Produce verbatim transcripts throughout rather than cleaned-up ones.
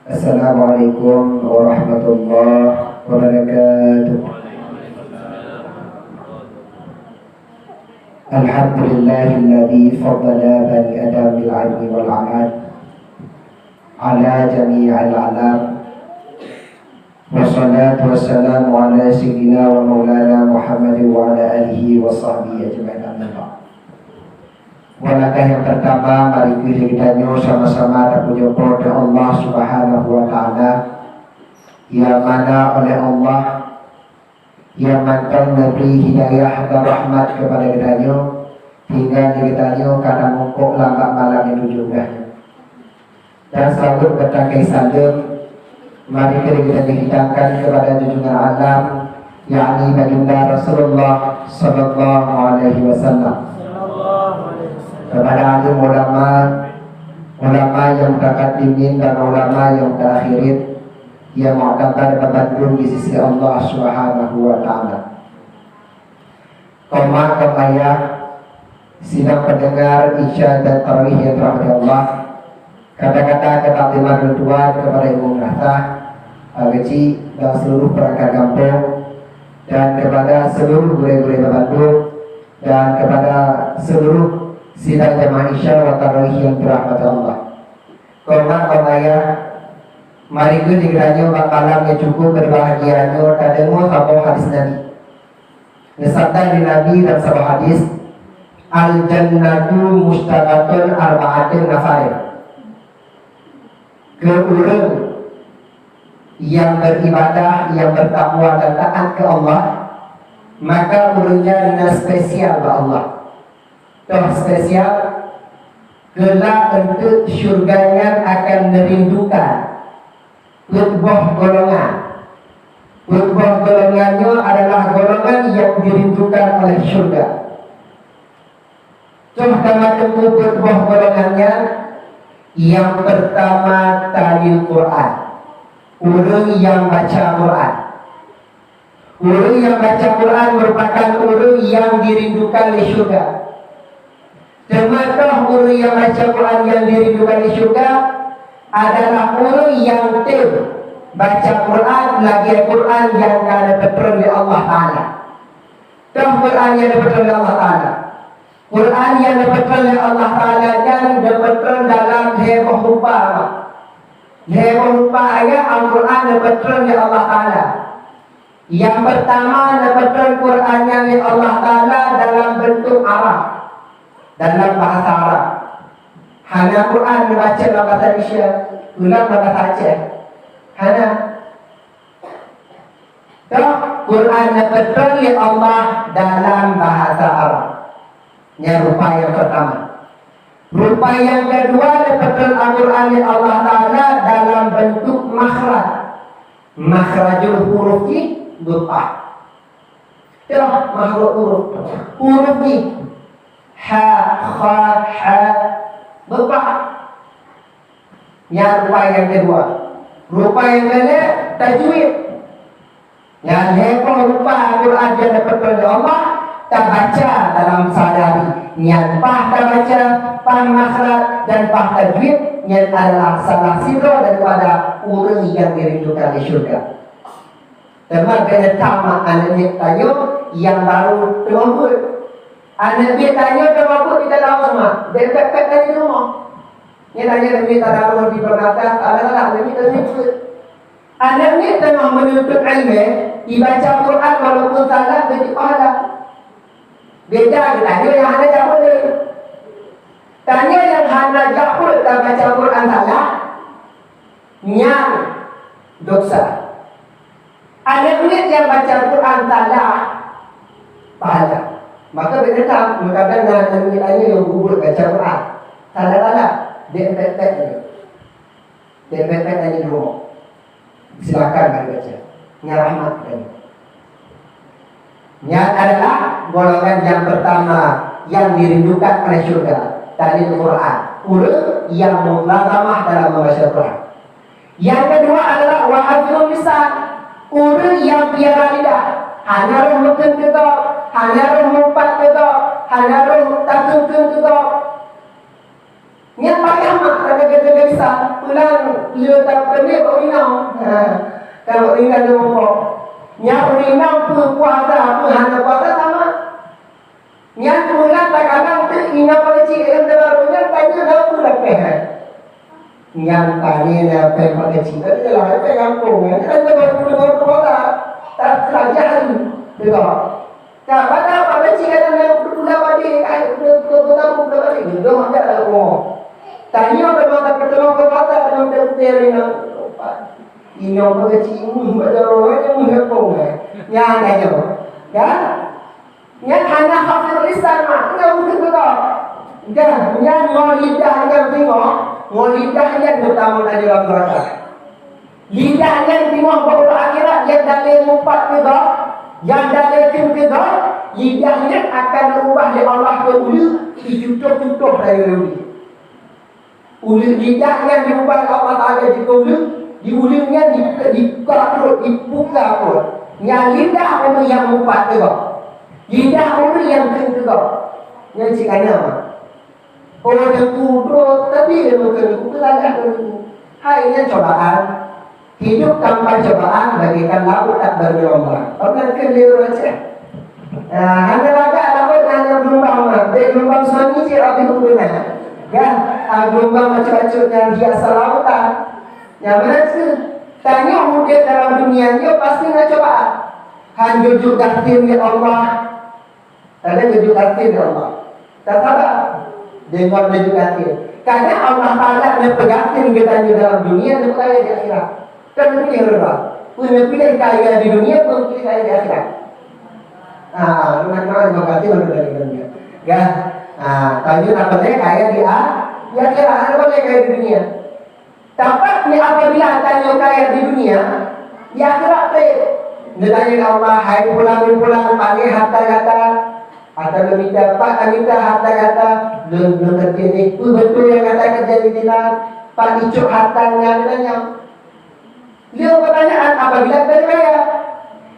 Assalamualaikum warahmatullahi wabarakatuh. Alhamdulillahilladzi faddala bani Adam bil ilmi wal amal ala jami'il alam. Wassalatu wassalamu ala sayyidina wa maulana Muhammadin wa ala alihi wa sahbihi ajma'in, amma ba'd. Langkah nyang pertama, mari geutanyoe sama-sama tapujoe Po teu Allah Subhanahu wa Ta'ala, nyang mana oleh Allah nyang mantong neubri hidayah dan rahmat keupada geutanyoe, sehingga geutanyoe ka tamongkok lam bak malam nyang tujoh blaih nyoe. Dan seulaweuet beutangkai saleuem mari geutanyoe hidangkan keupada junjungan alam, yakni Baginda Rasulullah sallallahu alaihi wasallam. Keupada alim ulama, ulama nyang mutakadimin dan ulama nyang mutaakhirin, nyang mu'tabar bandum di sisi Allah Subhanahu wa Ta'ala. Kaum mak, kaum ayah, sidang pendengar Isya dan Tarawih nyang dirahmati Allah, kata-kata keutakziman ulôn tuan keupada ibu meunasah, Pak Geuchik dan seluruh perangkat gampông, dan keupada seluruh gurée-gurée bandum, dan keupada seluruh sidang jamaah Isya wa Tarawih nyang dirahmati Allah. Kaum mak, kaum ayah, mari geutanyoe bak malam nyang cukup beubahgia nyoe tadeungoe saboh hadis Nabi. Neusabda lé Nabi dalam saboh hadis, "Al-jannatu musytaghalatul arba'ati nafarin." Keu ureuëng nyang beribadah, nyang bertakwa dan taat keu Allah, maka ureuëng nyan na spesial bak Allah. Toh spesial, keulah eunteuk syeuruga nyan akan meurindukan peuet boh golongan. Peuet boh golongan nyoe adalah golongan nyang dirindukan oleh syeuruga. Toh tamateupeue peuet boh golongan nyan, nyang peurtama talil Quran, ureuëng nyang baca Quran. Ureuëng nyang baca Quran meurupakan ureuëng nyang dirindukan lé syeuruga. Teuma toh ureuëng nyang baca Quran nyang dirindukan lé syeuruga adalah ureuëng nyang tem baca Quran lagée Quran nyang ka neupeutron lé Allah Ta'ala. Toh Quran nyang neupeutron lé Allah Ta'ala. Quran nyang neupeutron lé Allah Ta'ala nyan neupeutron dalam lhée boh rupa. Lhée boh rupa ayat Al-Quran neupeutron lé Allah Ta'ala. Nyang peurtama, neupeutron Quran nyan lé Allah Ta'ala dalam beuntuk Arab, dalam bahasa Arab. Hana Quran neubaca lam bahasa Indonesia, ulang lam bahasa Aceh. Hana. Toh, Quran neupeutron lé Allah dalam bahasa Arab. Nyan rupa nyang peurtama. Rupa nyang keudua, neupeutron Al-Quran lé Allah Ta'ala dalam beuntuk makhraj. Makhrajul huruf jih beupah. Toh, makhraj huruf. Huruf jih. Ha, kha, ha. Beupah. Nyan rupa nyang keudua. Rupa nyang keulhée, tajwid. Nyan lhée boh rupa Al-Quran nyang neupeutron lé Allah, tabaca dalam sehari. Nyan pah tabaca, pah makhraj, dan pah tajwid, nyan adalah salah sidroe daripada ureuëng nyang dirindukan lé syeuruga. Teuma bèk neutama aneuk miet tanyoe nyang barô teungoh beuet. Aneuk miet tanyoe teungoh beuet di dalam rumoh, bèk pèt-pèt tanyoe di rumoh. Nyan tanyoe aneuk miet tadarus di peurnadah, alah-alah aneuk miet tanyoe beuet. Aneuk miet teungoh meununtut ileumèe, ibaca Quran walaupun salah, geujok pahala. Beda geutanyoe nyang hana jak beuet. Tanyoe nyang hana jak beuet tabaca Quran salah, nyan dosa. Aneuk miet nyang baca Quran salah, pahala. Maka beda that, meukadang na aneuk miet tanyoe nyang geubuet baca Quran salah-salah, bèk pèt-pèt nyoe. Bèk pèt-pèt nyoe dua. Silakan mari baca. Nyan rahmat geutanyoe. Nyan adalah golongan nyang peurtama nyang dirindukan oleh syeuruga, talil Quran. Ureuëng nyang mulazamah dalam membaca Quran. Nyang keudua adalah wa hifzul lisan. Ureuëng nyang piara lidah, hana rôh meukheun keu gob, hana rôh meupat keu gob, hana rôh takheun-kheun keu gob. Nyan Kata Isa, pulang le tapeuleueh ureueng inong. Ha, kalau ureueng inong le mupok. Nyan ureueng inong peue puasa, peue hana puasa sama. Nyan pulang takalon teuk inong peucik nyang teubaru nyan tanya dah peue lapeh hai. Nyan tanya lapeh peucik, tapi dalam lapeh gampông, nyan kan teubaru, teubaru puasa. Tak terajah tu. Tengok. Ka pada apa beci kata na pula badi, ai, pula badi, pula badi. Dua mata dah rumoh. Tanyoe dah mata pertolong ke mata, dah mata putih hari na. Inong bak kecil ini, bak jaroe, ai, nyang mengepung, ai. Nyan tanyoe. Ya? Nyan hana hafidh lisan, mak. Nyan mungkin betul. Dah, nyan ngon lidah nyan tengok, ngon lidah nyan beutama tanyoe lam neraka. Lidah nyan timoh bak uroe akhirat nyang dalé mupat keu gob, nyang dalé kheun keu gob, lidah nyan akan geuubah lé Allah keu uleuk, jicutoh-cutoh rayeuk uleuk. Uleuk lidah nyan jiubah lé Allah Taala jikeu uleuk, di uleuk nyan di, dibuka pruet, dibuka pruet. Nyan lidah ureueng nyang mupat keu gob. Lidah ureueng nyang kheun keu gob. Nyan cit kana, mak. Oh, Teungku, bro, tapi ilmu keuneuk, keusalah keuneuk. Hai, nyan cobaan. Hidup tanpa cobaan bagaikan laut tak bergelombang. Pernah ke di Aceh? Ah, hana lagak laut hana gelombang mah. Dek gelombang tsunami cit habis guna. Kan? Ah, gelombang bacut-bacut nyang biasa lautan. Nyang mana tu? Tanyoe udép dalam dunia nyoe pasti na cobaan. Han jujur gasien lé Allah. Kadang geujok gasien lé Allah. Tasaba deungon geujok gasien. Kadang Allah Taala neupeugasien geutanyoe dalam dunia, neupeukayo di akhirat. Kan beutôi reba. Peue neupiléh kaya di dunia, peue neupiléh kaya di akhirat. Ah, memang memang gasien untuk dari dunia. Ya. Ah, tanyoe nak pandai kaya di a-, di akhirat, hana pandai kaya di dunia. Tapi apabila tanyoe kaya di dunia, di akhirat treb. Neutanyong lé Allah, "Hai pulan bin pulan, pane harta gata?" Atau neumita, "Pat neumita harta gata?" Lôn, lôn keuti ni, "Peue beutôi nyang gata keureuja di dinan? Pat icok harta nyan?" Neutanyong. Lheueh peutanyaan apabila tanyoe kaya.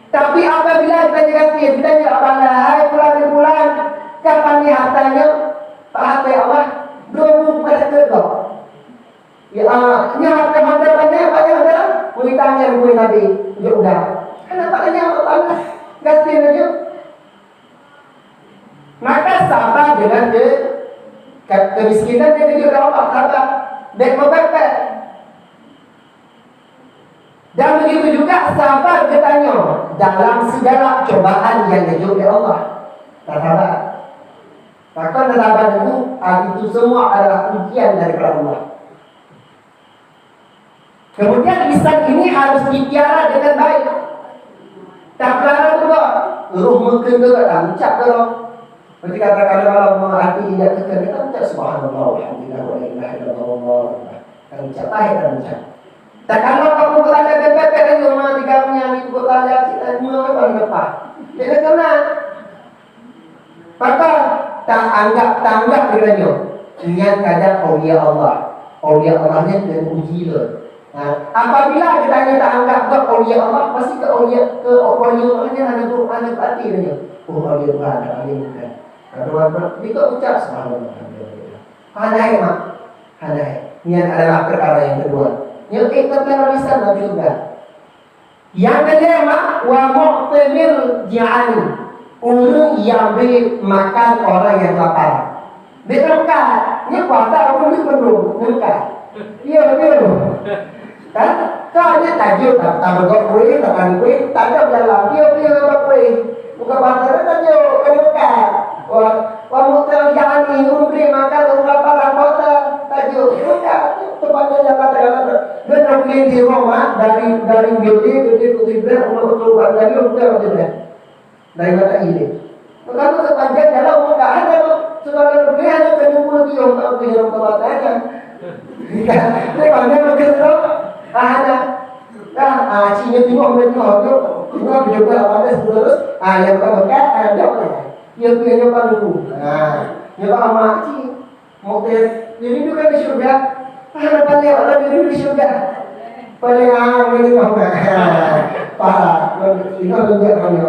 Tapi apabila tanyoe gasien, tanyoe apabila, "Hai pulan bin pulan, ka pane harta nyoe?" Pat hana Allah, "Droe buet pada keu gob." Ya, ah, nyan ada hotel banyak, banyak hotel. Kulit tangan, kulit nabi, jok udah. Kenapa tanya Allah Taala? Gasien aja. Maka sabar dengan ke, ke, kemiskinan yang dijok oleh Allah Taala. Dek mepepet. Dan begitu juga sabar geutanyoe dalam segala cobaan yang dijok oleh Allah. Sabar. Takkan sabar itu, ah, itu semua adalah ujian daripada Allah. Kemudian lisan ini harus dipiara dengan baik. Tapeulara beutôi, roh meukeun beutôi, tamucab keu roh. Berarti kata-kata kalau mau hati tidak kekeh, kita ucap subhanallah, walhamdulillah, wa la ilaha illallah, wallahu akbar. Tamucab, tahe tamucab. Tak kalau aku bertanya bebek-bebek lagi, rumah tiga punya ni, buat tanya, cik, tak semua apa lepas. Dia kena. Maka, tak anggap, tak anggap geutanyoe nyan kadang aulia Allah. Aulia Allah nyan keu uji lôn. Ha, apabila geutanyoe tak anggap gob aulia Allah, pasti keu aulia, keu aulia Allah nyan hana geuh, hana geuh até tanyoe. Oh, aulia Tuhan, aulia Tuhan. Aduh, aduh, dikeu ucap, subhanallah, alhamdulillah. Hana hai, mak. Hana hai. Nyan adalah perkara yang kedua. Nyoe iktikad lisan dalam syurga. Nyang keulima, wa mu'timil ja'i, ureueng nyang bri makan orang nyang lapar. Bèk meukat, nyoe puasa ureueng bri penuh, meukat. Iya, betul. Kan? Kau ni tajok, tak, tak bergok kuih, tak kan kuih, tak ada dalam, dia punya bergok kuih. Bukan bahasa dia tajok, kena meukat. Wah, Wa mu'timil ja'i, ureueng bri makan ureueng lapar lam puasa, tajok. Bukan, teupatnya jalan-jalan. Dia nak beli di rumah, dari, dari gede, gede putih berat, untuk, untuk buat gayung, bukan putih berat. Dari mata ini. Kalau sepanjang jalan, bukan ada tu. Segala dunia ada kena puluh tiung, tak boleh orang kebatasan. Dia pandai bekerja, ah, ada. Dah, ah, cik nyoe tengok, tengok tu. Tengok juga apa ada terus. Ah, yang bukan bekat, ah, dia apa ya? Dia punya nyoe baru. Ha, nyoe bak amak cik. Mungkin, jadi tu kan di syurga. Ah, nampak lewat lah dulu di syurga. Paling, ah, ini mah. Paham. Ini tunjuk hanya.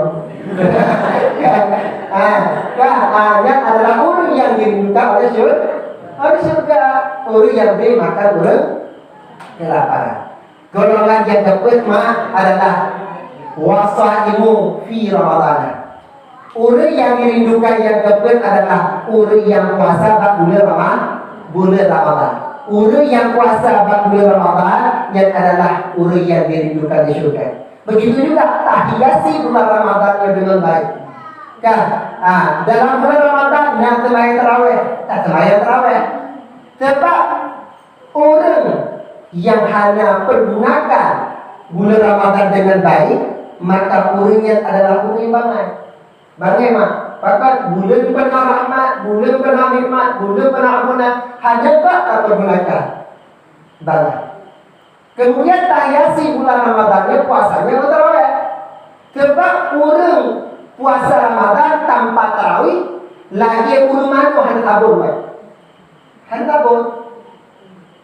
Ah, kan, ah, yang adalah orang yang diminta oleh syur-, oleh syurga. Ureuëng nyang bri makan ureuëng keulaparan. Golongan nyang keupeuet ma adalah wasaimu fi Ramadan. Ureuëng nyang dirindukan nyang keupeuet adalah ureuëng nyang puasa bak buleuen Rama-, buleuen Ramadan. Ureuëng nyang puasa bak buleuen Ramadan nyan adalah ureuëng nyang dirindukan di syurga. Begitu juga tahiasi bulan Ramadan nyoe deungon baik. Kan? Ha, dalam bulan Ramadan na seumayang tarawih, taseumayang tarawih. Sebab ureuëng nyang hana pergunakan bulan Ramadan dengan baik, maka ureuëng nyan adalah ureuëng bangai. Bangai mak, pakat buleuen peunah rahmat, buleuen peunah nikmat, buleuen peunah ampunan, hana bak tapergunakan. Bangai. Kemudian tahiasi bulan Ramadan nyoe puasanya ngon tarawih. Sebab ureuëng puasa Ramadan tanpa tarawih, lagée ureuëng manoe hana tabon, Mak. Hana tabon.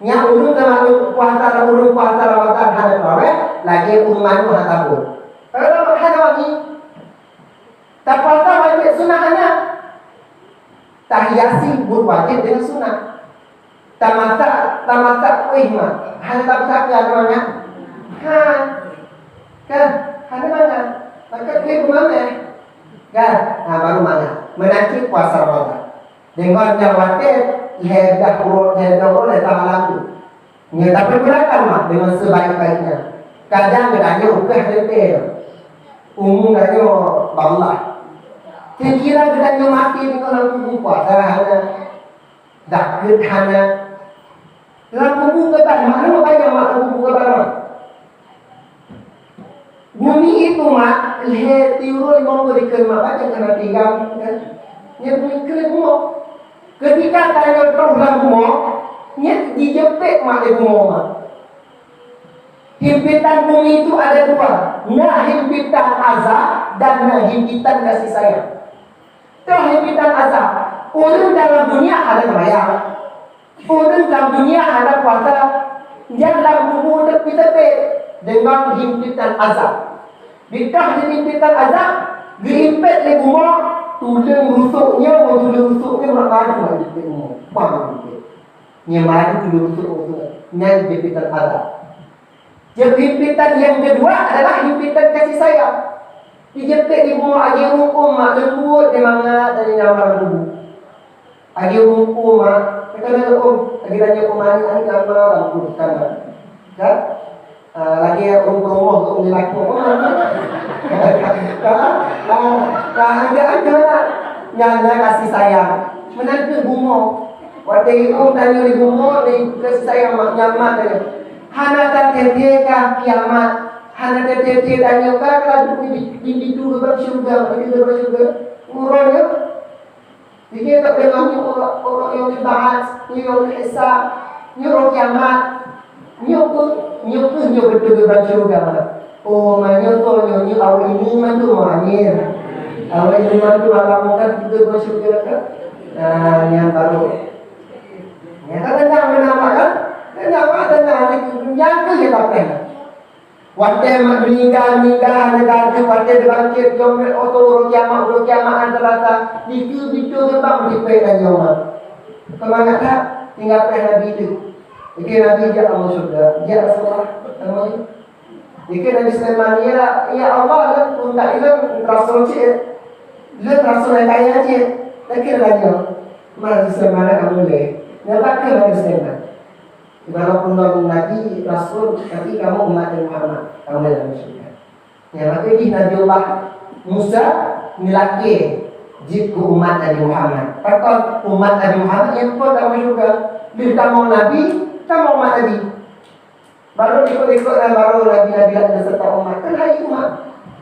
Nyan ureuëng teuma puasa, ureuëng puasa Ramadan hana tarawih, lagée ureuëng manoe hana tabon. Kalau hana wangi, tapuasa wajéb, sunat hana. Tahiasi buet wajéb deungon sunat. Tamasak, tamasak kueh mah. Hana tamasak kueh hana mangat. Ha. Kan? Hana mangat. Maka kueh beumameh. Kan? Ha, baru mangat. Meunan cit puasa Ramadan. Deungon nyang watée lhée blah uroe, lhée blah uroe, lhée blah malam tu. Nyoe tapeugulakan mak deungon sebaik-baiknya. Kadang geutanyoe ukeue teuntée. Umu tanyoe bak Allah. Kira-kira geutanyoe maté deungon lam kubu puasa hana. Zakeuet hana. Lam kubu keuban, mana bayang mak lam kubu keuban? Bumi itu mak lhée tiuru limong puluh dikeue mak baca kena tinggal kan. Nyan bumi keuh bumoe. Ketika tanyoe troh lam bumoe, nyan jijepek mak lé bumoe mak. Himpitan bumi itu ada dua, na himpitan azab dan na himpitan kasih sayang. Toh himpitan azab, ureuëng dalam dunia hana seumayang, ureuëng dalam dunia hana puasa, nyan lam kubu teupiteupe deungon himpitan azab. Bitoh di himpitan azab, geuimpet lé bumoe, tuleueng rusok nyoe ngon tuleueng rusok nyoe meuadu lagée bumoe. Pah himpitan. Nyan meuadu tuleueng rusok ngon tuleueng. Nyan himpitan azab. Jeuet himpitan nyang keudua adalah himpitan kasih sayang. Dijepek di bumoe lagée ureuëng uem mak leumbot di mangat dan di nama lam kubu. Lagée ureuëng uem mak, kata lagée uem, lagée nanya uem aneuk, aneuk nama lam kubu kana. Kan? Ah, lagée ureuëng peurumoh keu ureuëng lelaki. Ah, ah, ah, ada, ada lah. Nyan, nyan kasih sayang. Meunan keuh bumoe. Watée ureuëng tanyoe di bumoe, di kasih sayang mak nyaman tanyoe. Hana tateutie ka kiamat. Hana tateutie tanyoe ka, ka duek di, di, di pintoe geubang syeuruga, di pintoe geubang syeuruga. Uroe nyoe, jih tak deungoe nyoe uroe, uroe yaumul ba'ats, nyoe yaumul hisab, nyoe uroe kiamat. Nyoe keuh, nyoe keuh nyoe beutôi geubang syeuruga. Oh, meunyoe soe nyoe, nyoe awak ini mandum, amin. Awak ini mandum alam muka geubang syeuruga kan? Nah, nyan baru. Nyan kan deungoe meunan mak kan? Deungoe mak, deungoe, nyan keuh nyang tapéh. Watée mak meuninggai, meuninggai hana gadeuh, watée teubangkét, jom rot uroe kiamat, uroe kiamat hana teurasa, dikeue pintoe geubang dipék laju mak. Seumangat that, tinggai péh Nabi tu. Dikeue Nabi jak lam syeuruga, jak Rasulullah, lam syeuruga. Dikeue Nabi Sulaiman, "Ya, ya Allah, lôn pun ka ilôn rasul cit. Lôn rasul nyang kaya cit." Dikeue laju. Nabi Sulaiman ka mulai. Nyan pakon Nabi Sulaiman. Walaupun lôn nabi, rasul, tapi kamoe umat Nabi Muhammad, kamoe lam syeuruga. Nyan, maka jih Nabiullah Musa meulakée jeuet keu umat Nabi Muhammad. Pakon umat Nabi Muhammad nyang kon kamoe syeuruga. Lheueh kamoe nabi, kamoe umat nabi. Baru ikot-ikot dan baru nabi-nabi laén beserta umat. Kan hai umat.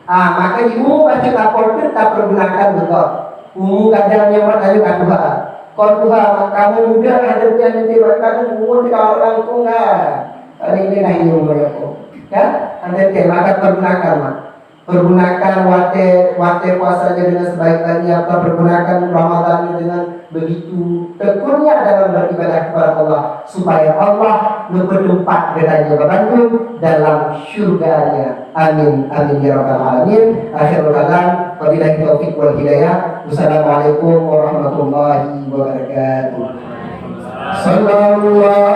Ah, maka di umu bacut lapor tu tapergunakan beutôi. Umu kadang nyoe mat ayu ka tuha. Kon tuha, kamoe muda hana pian nanti bak kamoe umur tiga orang langkung kan. Tadi ini lah ini umur aku. Kan? Hana pian, maka pergunakan mak. Pergunakan watée, watée puasa nyoe dengan sebaik-baiknya, atau pergunakan Ramadan nyoe dengan begitu tekunnya dalam beribadah kepada Allah, supaya Allah geupeuteumpat geutanyoe bandum dalam syurga-Nya. Amin, amin ya rabbal alamin. Akhirul kalam, wabillahi taufiq wal hidayah. Wassalamualaikum warahmatullahi wabarakatuh. Sallallahu